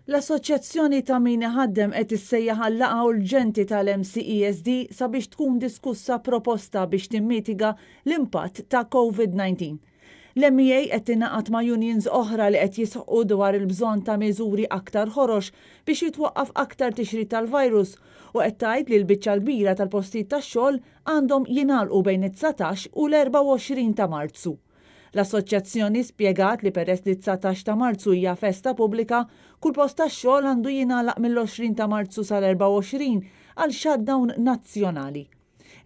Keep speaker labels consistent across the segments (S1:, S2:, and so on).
S1: L-Assoċjazzjoni ta' Min Iħaddem qed issejjaħ għal laqgħa urġenti tal-MCESD sabiex tkun diskussa proposta biex timmitiga l-impatt ta' Covid-19. L-MEA qed tingħaqad ma' unions oħra li qed jisħqu dwar il-bżonn ta' miżuri aktar ħorox biex jitwaqqaf aktar tixrid tal-virus u qed tgħid li l-biċċa l-kbira tal-postijiet tax-xogħol għandhom jingħalqu bejn it-19 u l-24 ta' Marzu. L-assoċjazzjoni spjegat li peress li d-19 ta' Marzu hija festa pubblika, kull post tax-xogħol għandu jingħalaq mill-20 ta' Marzu sal-24 għal shutdown nazzjonali.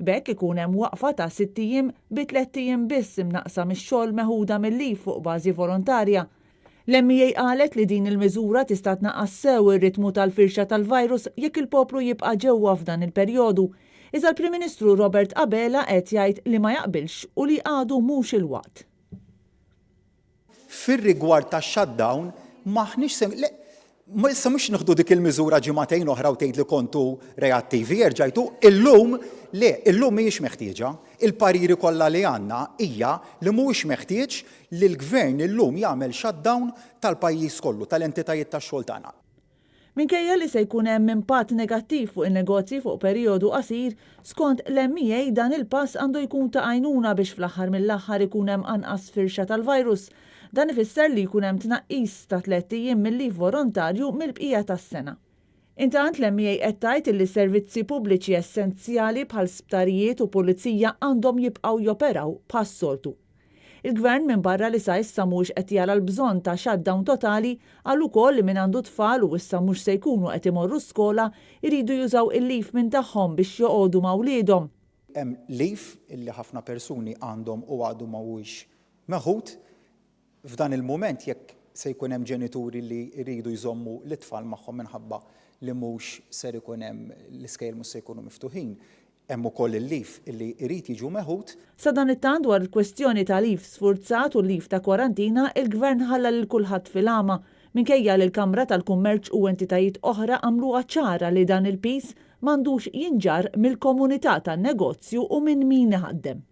S1: B'hekk ikun hemm waqfa ta' sitt ijiem bi tlett ijiem biss imnaqqsa mix-xogħol meħuda mil-leave fuq bażi volontarja. L-MEA qalet li din il-miżura tista' tnaqqas sew ir-ritmu tal-firxa tal-virus jekk il-poplu jibqa' ġewwa f'dan il-perjodu. Iżda l-Prim Ministru Robert Abela qed jgħid li ma jaqbilx u li għadu mhux il-waqt.
S2: Fir-rigward tax-shutdown m'aħniex se, le, issa mhux nieħdu dik il-miżura ġimagħtejn oħra u tgħid li kontu reattivi, erġajtu, illum, le, illum mhijiex meħtieġa. Il-pariri kollha li għandna hija li mhuwiex meħtieġ li l-Gvern illum jagħmel shutdown tal-pajjiż kollu, tal-entitajiet tax-xogħol tagħna.
S1: Minkejja li se jkun hemm impatt negattiv fuq in-negozji fuq perijodu qasir, skont l-MEA dan il-pass għandu jkun ta' għajnuna biex fl-aħħar mill-aħħar ikun hemm anqas firxa tal-virus. Dan ifisser li jkun hemm tnaqqis ta' tlett ijiem mil-leave volontarju mill-bqija tas-sena. Intant l-MEA qed tgħid illi servizzi pubbliċi essenzjali bħal sptarijiet u pulizija għandhom jibqgħu joperaw bħas-soltu. Il-Gvern minbarra li sa issa mhuwiex qed jara l-bżonn ta' shutdown totali, qal ukoll li min għandu tfal u issa mhux se jkunu qed imorru skola jridu jużaw il-leave minn tagħhom biex joqogħdu ma' wliedhom.
S2: Hemm leave illi ħafna persuni għandhom u għadu ma huwiex meħud. F'dan il-mument jekk se jkun hemm ġenituri li jridu jżommu lit-tfal magħhom minħabba li mhux ser ikun hemm l-iskejjel mhux se jkunu miftuħin, Hemm ukoll il-leave li jrid jiġu meħud.
S1: Sadanittant dwar il-kwestjoni ta' leave sfurzat u leave ta' kwarantina, il-Gvern ħalla lil kulħadd fil-għama, minkejja li l-Kamra tal-Kummerċ u entitajiet oħra għamluha ċara li dan il-piż m'għandux jinġarr mill-komunità tan-negozju u minn min iħaddem.